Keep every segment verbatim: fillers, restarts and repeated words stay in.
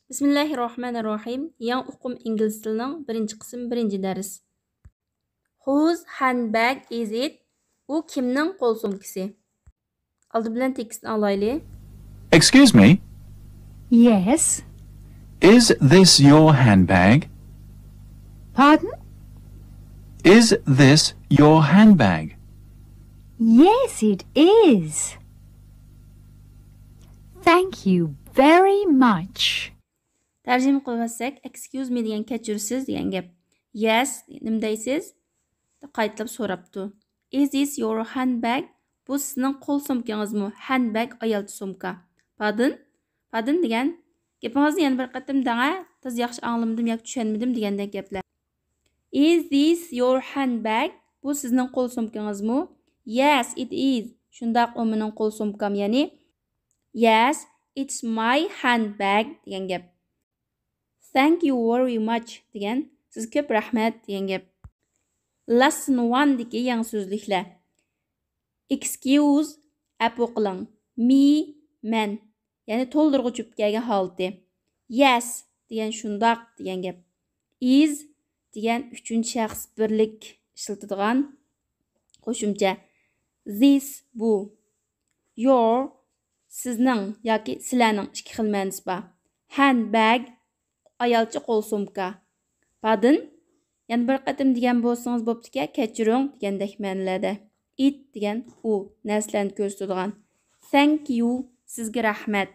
بىسمىللاھىرراھمانىرراھىم. يېڭى ئۇقۇم ئىنگلىز تىلىنىڭ بىرىنچى قىسمى، بىرىنچى دەرس. Whose handbag is it? بۇ كىمنىڭ قول سومكىسى؟ ئالدى بىلەن تېكىستنى ئاڭلايلى. Excuse me. Yes. Is this your handbag? Pardon? Is this your handbag? Yes, it is. Thank you very much. تەرجىمە قىلىۋەتسەك، excuse me دېگەن كەچۈرىسىز دېگەن گەپ. Yes، نېمە دەيسىز؟ دەپ قايتىلاپ سوراپتۇ. Is this your handbag? بۇ سىزنىڭ قول سومكىڭىزمۇ؟ Handbag، ئايالچە سومكا. Pardon؟ Pardon دېگەن، گېپىڭىزنى يەنە بىر قېتىم دەڭە، تازا ياخشى ئاڭلىمىدىم ياكى چۈشەنمىدىم دېگەندەك گەپلەر. Is this your handbag? بۇ سىزنىڭ قول سومكىڭىزمۇ؟ Yes, it is. شۇنداق، ئۇ مېنىڭ قول سومكام، يەنى Yes, it's my handbag دېگەن گەپ. Thank you very much دېگەن، سىزگە كۆپ رەھمەت دېگەن گەپ. Lesson one دىكى يېڭى سۆزلۈكلەر. Excuse، ئەپۇ قىلىڭ. Me، مەن. يەنى تولدۇرغۇچ بولۇپ كەلگەن ھالىتى. Yes دېگەن شۇنداق دېگەن گەپ. Is دېگەن ئۈچىنچى شەخس بىرلىك ئىشلىتىدىغان قوشۇمچە. This، بۇ. Your، سىزنىڭ ياكى سىلەرنىڭ، ئىككى خىل مەنىسى بار. Handbag، ئايالچە قول سومكا. Pardon، يەنە بىر قېتىم دېگەن بولسىڭىز بوپتىكەن، كەچۈرۈڭ دېگەندەك مەنىلەردە. It دېگەن ئۇ، نەرسىلەرنى كۆرسىتىدىغان. Thank you، سىزگە رەھمەت.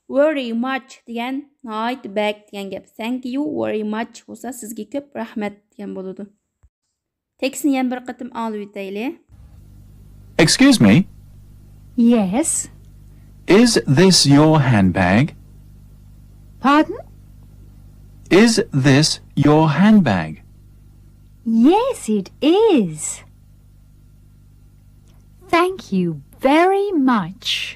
Very much دېگەن ناھايىتى بەك دېگەن گەپ. Thank you very much بولسا سىزگە كۆپ رەھمەت دېگەن بولىدۇ. تېكىستنى يەنە بىر قېتىم ئاڭلىۋېتەيلى. Excuse me. Yes. Is this your handbag? Pardon? Is this your handbag? Yes, it is. Thank you very much.